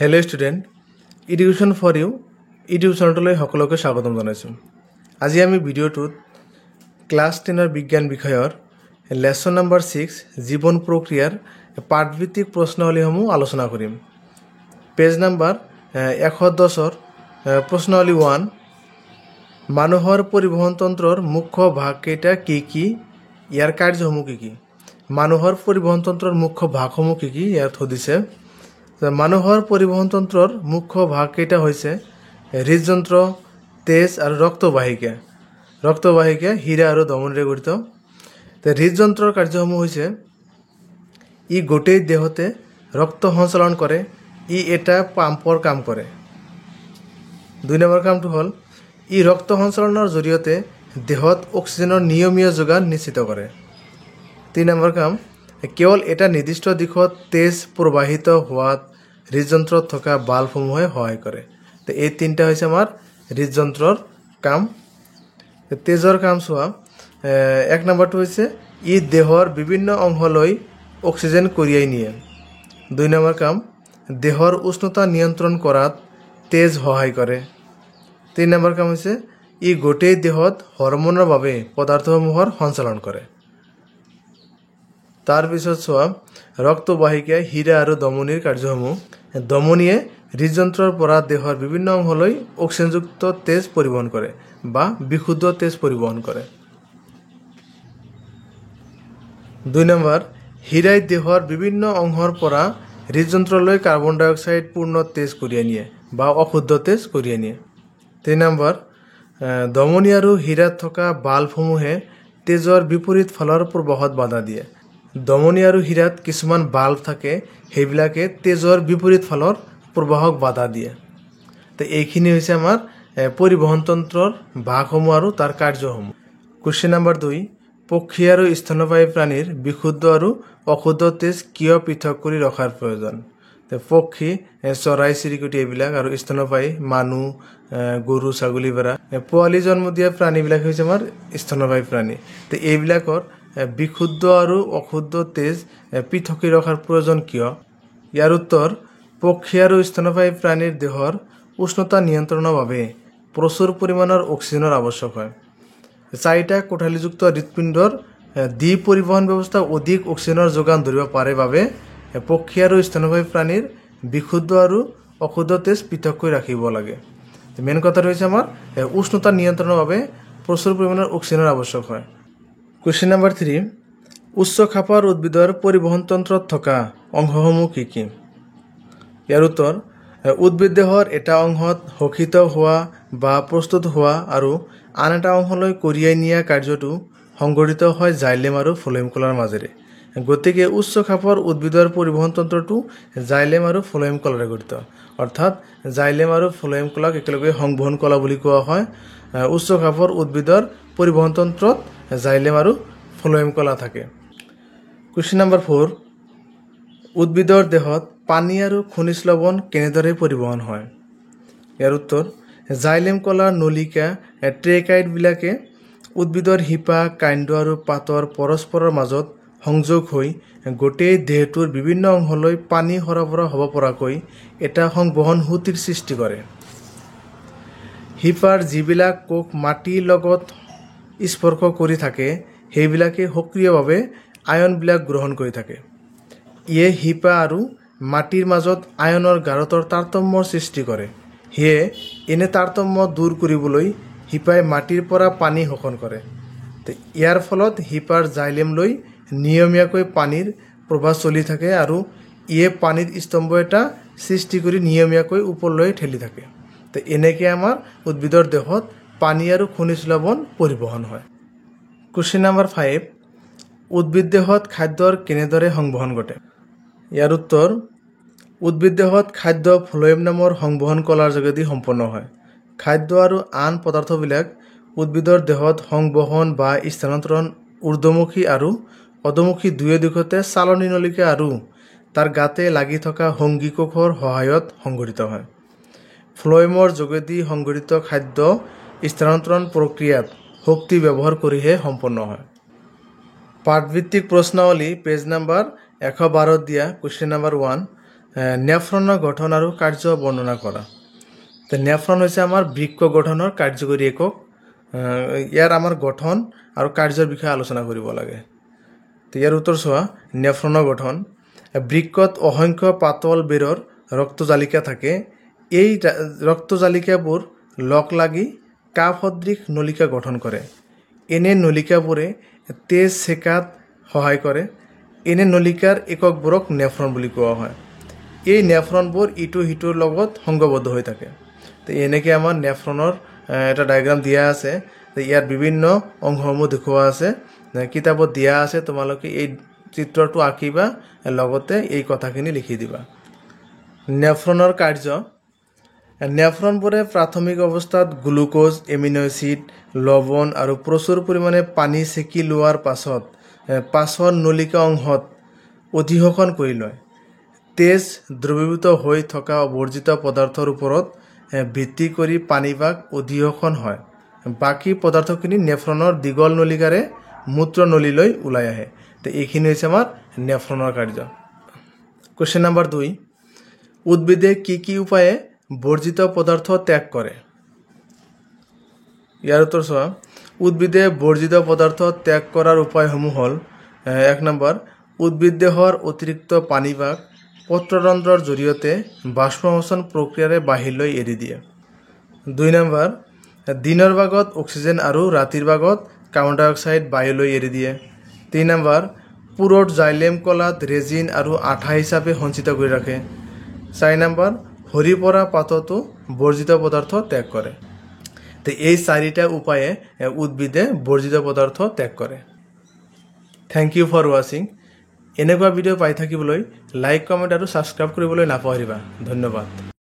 Hello student, Education for You YouTube চেনেলটোলৈ সকলোকে স্বাগতম জনাইছোঁ। আজি আমি ভিডিঅ'টোত ক্লাছ 10ৰ বিজ্ঞান বিষয়ৰ লেচন নম্বৰ 6 জীৱন প্ৰক্ৰিয়াৰ পাঠভিত্তিক প্ৰশ্নাৱলীসমূহ আলোচনা কৰিম। পেজ নাম্বাৰ 110ৰ প্ৰশ্নাৱলী 1, মানুহৰ পৰিবহণতন্ত্ৰৰ মুখ্য ভাগকেইটা কি কি, ইয়াৰ কাৰ্যসমূহ কি কি? মানুহৰ পৰিবহণতন্ত্ৰৰ মুখ্য ভাগসমূহ কি কি ইয়াত সুধিছে। মানুহৰ পৰিবহণতন্ত্ৰৰ মুখ্য ভাগকেইটা হৈছে হৃদযন্ত্ৰ, তেজ আৰু ৰক্তবাহিকা। ৰক্তবাহিকা হীৰা আৰু ধমনীৰে গঠিত। হৃদযন্ত্ৰৰ কাৰ্যসমূহ হৈছে ই গোটেই দেহতে ৰক্ত সঞ্চালন কৰে, ই এটা পাম্পৰ কাম কৰে। 2 নম্বৰ কামটো হ'ল ই ৰক্ত সঞ্চালনৰ জৰিয়তে দেহত অক্সিজেনৰ নিয়মীয়া যোগান নিশ্চিত কৰে। 3 নম্বৰ কাম, কেৱল এটা নিৰ্দিষ্ট দিশত তেজ প্ৰবাহিত হোৱাত হৃদযন্ত্ৰত থকা বাল্বসমূহে সহায় কৰে। এই তিনিটা হৈছে আমাৰ হৃদযন্ত্ৰৰ কাম। তেজৰ কাম চোৱা, 1 নম্বৰটো হৈছে ই দেহৰ বিভিন্ন অংশলৈ অক্সিজেন কঢ়িয়াই নিয়ে। 2 নম্বৰ কাম, দেহৰ উষ্ণতা নিয়ন্ত্ৰণ কৰাত তেজ সহায় কৰে। 3 নম্বৰ কাম হৈছে ই গোটেই দেহত হৰম'নৰ বাবে পদাৰ্থসমূহৰ সঞ্চালন কৰে। তাৰপিছত চোৱা, ৰক্তবাহিকা, হীৰা আৰু ধমনীৰ কাৰ্যসমূহ। ধমনীয়ে হৃদযন্ত্ৰৰ পৰা দেহৰ বিভিন্ন অংশলৈ অক্সিজেনযুক্ত তেজ পৰিবহণ কৰে বা বিশুদ্ধ তেজ পৰিবহণ কৰে। 2 নম্বৰ, হীৰাই দেহৰ বিভিন্ন অংশৰ পৰা হৃদযন্ত্ৰলৈ কাৰ্বন ডাই অক্সাইড পূৰ্ণ তেজ কঢ়িয়াই নিয়ে বা অশুদ্ধ তেজ কঢ়িয়াই নিয়ে। 3 নম্বৰ, ধমনী আৰু হীৰাত থকা বাল্বসমূহে তেজৰ বিপৰীত ফালৰ প্ৰবাহত বাধা দিয়ে। ধমনী আৰু হীৰাত কিছুমান বাল্ব থাকে, সেইবিলাকে তেজৰ বিপৰীত ফালৰ প্ৰবাহক বাধা দিয়ে। তো এইখিনি হৈছে আমাৰ পৰিবহণতন্ত্ৰৰ ভাগসমূহ আৰু তাৰ কাৰ্যসমূহ। কুৱেশ্যন নম্বৰ 2, পক্ষী আৰু স্তন্যপায়ী প্ৰাণীৰ বিশুদ্ধ আৰু অশুদ্ধ তেজ কিয় পৃথক কৰি ৰখাৰ প্ৰয়োজন? পক্ষী, চৰাই চিৰিকটি এইবিলাক আৰু স্তন্যপায়ী মানুহ, গৰু, ছাগলী, ভেড়া, পোৱালি জন্ম দিয়া প্ৰাণীবিলাক হৈছে আমাৰ স্তন্যপায়ী প্ৰাণী। তো এইবিলাকৰ বিশুদ্ধ আৰু অশুদ্ধ তেজ পৃথক ৰখাৰ প্ৰয়োজন কিয়? ইয়াৰ উত্তৰ, পক্ষী আৰু স্তন্যপায়ী প্ৰাণীৰ দেহৰ উষ্ণতা নিয়ন্ত্ৰণৰ বাবে প্ৰচুৰ পৰিমাণৰ অক্সিজেনৰ আৱশ্যক হয়। 4টা কোঠালীযুক্ত হৃৎপিণ্ডৰ দ্বি পৰিবহণ ব্যৱস্থা অধিক অক্সিজেনৰ যোগান ধৰিব পাৰে বাবে পক্ষী আৰু স্তন্যপায়ী প্ৰাণীৰ বিশুদ্ধ আৰু অশুদ্ধ তেজ পৃথককৈ ৰাখিব লাগে। মেইন কথাটো হৈছে আমাৰ উষ্ণতা নিয়ন্ত্ৰণৰ বাবে প্ৰচুৰ পৰিমাণৰ অক্সিজেনৰ আৱশ্যক হয়। কুৱেশ্যন নম্বৰ 3, উচ্চ খাপৰ উদ্ভিদৰ পৰিবহণতন্ত্ৰত থকা অংশসমূহ কি কি? ইয়াৰ উত্তৰ, উদ্ভিদ দেহৰ এটা অংশত শোষিত হোৱা বা প্ৰস্তুত হোৱা আৰু আন এটা অংশলৈ কঢ়িয়াই নিয়া কাৰ্যটো সংঘটিত হয় জাইলেম আৰু ফ্ল'য়েম কলাৰ মাজেৰে। গতিকে উচ্চ খাপৰ উদ্ভিদৰ পৰিবহণতন্ত্ৰটো জাইলেম আৰু ফ্ল'য়েম কলাৰে গঠিত। অৰ্থাৎ জাইলেম আৰু ফ্ল'য়েম কলাক একেলগে সংবহন কলা বুলি কোৱা হয়। উচ্চ খাপৰ উদ্ভিদৰ পৰিবহণতন্ত্ৰত জাইলেম আৰু ফ্ল'য়েম কলা থাকে। কুৱেশ্যন নম্বৰ 4, উদ্ভিদৰ দেহত পানী আৰু খনিজ লৱণ কেনেদৰে পৰিবহণ হয়? ইয়াৰ উত্তৰ, জাইলেম কলাৰ নলিকা ট্ৰেকাইডবিলাকে উদ্ভিদৰ শিপা, কাণ্ড আৰু পাতৰ পৰস্পৰৰ মাজত সংযোগ হৈ গোটেই দেহটোৰ বিভিন্ন অংশলৈ পানী সৰবৰাহ হ'ব পৰাকৈ এটা সংবহন সুঁতিৰ সৃষ্টি কৰে। শিপাৰ যিবিলাক কোষ মাটিৰ লগত স্পৰ্শ কৰি থাকে, সেইবিলাকে সক্ৰিয়ভাৱে আয়নবিলাক গ্ৰহণ কৰি থাকে। ইয়ে শিপা আৰু মাটিৰ মাজত আয়নৰ গাঢ়তৰ তাৰতম্যৰ সৃষ্টি কৰে। সেয়ে এনে তাৰতম্য দূৰ কৰিবলৈ শিপাই মাটিৰ পৰা পানী শোষণ কৰে। ইয়াৰ ফলত শিপাৰ জাইলেমলৈ নিয়মীয়াকৈ পানীৰ প্ৰবাহ চলি থাকে আৰু ইয়ে পানীৰ স্তম্ভ এটা সৃষ্টি কৰি নিয়মীয়াকৈ ওপৰলৈ ঠেলি থাকে। তো এনেকৈ আমাৰ উদ্ভিদৰ দেহত পানী আৰু খনিজ লৱণ পৰিবহণ হয়। কুৱেশ্যন নম্বৰ 5, উদ্ভিদ দেহত খাদ্যৰ কেনেদৰে সংবহন ঘটে? ইয়াৰ উত্তৰ, উদ্ভিদ দেহত খাদ্য ফ্ল'য়েম নামৰ সংবহন কলাৰ যোগেদি সম্পন্ন হয়। খাদ্য আৰু আন পদাৰ্থবিলাক উদ্ভিদৰ দেহত সংবহন বা স্থানান্তৰণ ঊৰ্ধ্বমুখী আৰু অধোমুখী দুয়ো দিশতে চালনী নলিকা আৰু তাৰ গাতে লাগি থকা সংগী কোষৰ সহায়ত সংঘটিত হয়। ফ্ল'য়েমৰ যোগেদি সংঘটিত খাদ্য স্থানান্তৰণ প্ৰক্ৰিয়াত শক্তি ব্যৱহাৰ কৰিহে সম্পন্ন হয়। পাঠভিত্তিক প্ৰশ্নাৱলী পেজ নাম্বাৰ 112 দিয়া কুৱেশ্যন নাম্বাৰ 1, নেফ্ৰনৰ গঠন আৰু কাৰ্য বৰ্ণনা কৰা। নেফ্ৰন হৈছে আমাৰ বৃক্ক গঠনৰ কাৰ্যকৰী একক। ইয়াৰ আমাৰ গঠন আৰু কাৰ্যৰ বিষয়ে আলোচনা কৰিব লাগে। ইয়াৰ উত্তৰ চোৱা, নেফ্ৰনৰ গঠন। বৃক্কত অসংখ্য পাতল বেৰৰ ৰক্তজালিকা থাকে। এই ৰক্তজালিকাবোৰ লগ লাগি কাপ সদৃশ নলিকা গঠন কৰে। এনে নলিকাবোৰে তেজ চেকাত সহায় কৰে। এনে নলিকাৰ এককবোৰক নেফ্ৰন বুলি কোৱা হয়। এই নেফ্ৰনবোৰ ইটো সিটোৰ লগত সংঘবদ্ধ হৈ থাকে। তো এনেকৈ আমাৰ নেফ্ৰনৰ এটা ডায়েগ্ৰাম দিয়া আছে। ইয়াত বিভিন্ন অংশসমূহ দেখুওৱা আছে, কিতাপত দিয়া আছে। তোমালোকে এই চিত্ৰটো আঁকিবা, লগতে এই কথাখিনি লিখি দিবা। নেফ্ৰনৰ কাৰ্য। নেফ্ৰনবোৰে প্ৰাথমিক অৱস্থাত গ্লুক'জ, এমিনো এচিড, লৱণ আৰু প্ৰচুৰ পৰিমাণে পানী চেকি লোৱাৰ পাছত পাছৰ নলিকা অংশত অধিশোষণ কৰি লয়। তেজ দ্ৰৱীভূত হৈ থকা বৰ্জিত পদাৰ্থৰ ওপৰত ভিত্তি কৰি পানীভাগ অধিশোষণ হয়। বাকী পদাৰ্থখিনি নেফ্ৰনৰ দীঘল নলিকাৰে মূত্ৰনলীলৈ ওলাই আহে। তো এইখিনি হৈছে আমাৰ নেফ্ৰনৰ কাৰ্য। কুৱেশ্যন নম্বৰ 2, উদ্ভিদে কি কি উপায়ে বৰ্জিত পদাৰ্থ ত্যাগ কৰে? ইয়াৰ উত্তৰ চোৱা, উদ্ভিদে বৰ্জিত পদাৰ্থ ত্যাগ কৰাৰ উপায়সমূহ হ'ল, 1 নম্বৰ, উদ্ভিদ দেহৰ অতিৰিক্ত পানীভাগ পত্ৰৰন্ধ্ৰৰ জৰিয়তে বাষ্পমোচন প্ৰক্ৰিয়াৰে বাহিৰলৈ এৰি দিয়ে। 2 নম্বৰ, দিনৰ ভাগত অক্সিজেন আৰু ৰাতিৰ ভাগত কাৰ্বন ডাই অক্সাইড বায়ুলৈ এৰি দিয়ে। 3 নম্বৰ, পুৰঠ জাইলেম কলাত ৰেজিন আৰু আঠা হিচাপে সঞ্চিত কৰি ৰাখে। 4 নম্বৰ, সৰি পৰা পাততো বৰ্জিত পদাৰ্থ ত্যাগ কৰে। তো এই চাৰিটা উপায়ে উদ্ভিদে বৰ্জিত পদাৰ্থ ত্যাগ কৰে। Thank you for ৱাচিং। এনেকুৱা ভিডিঅ' পাই থাকিবলৈ লাইক, কমেণ্ট আৰু ছাবস্ক্ৰাইব কৰিবলৈ নাপাহৰিবা। ধন্যবাদ।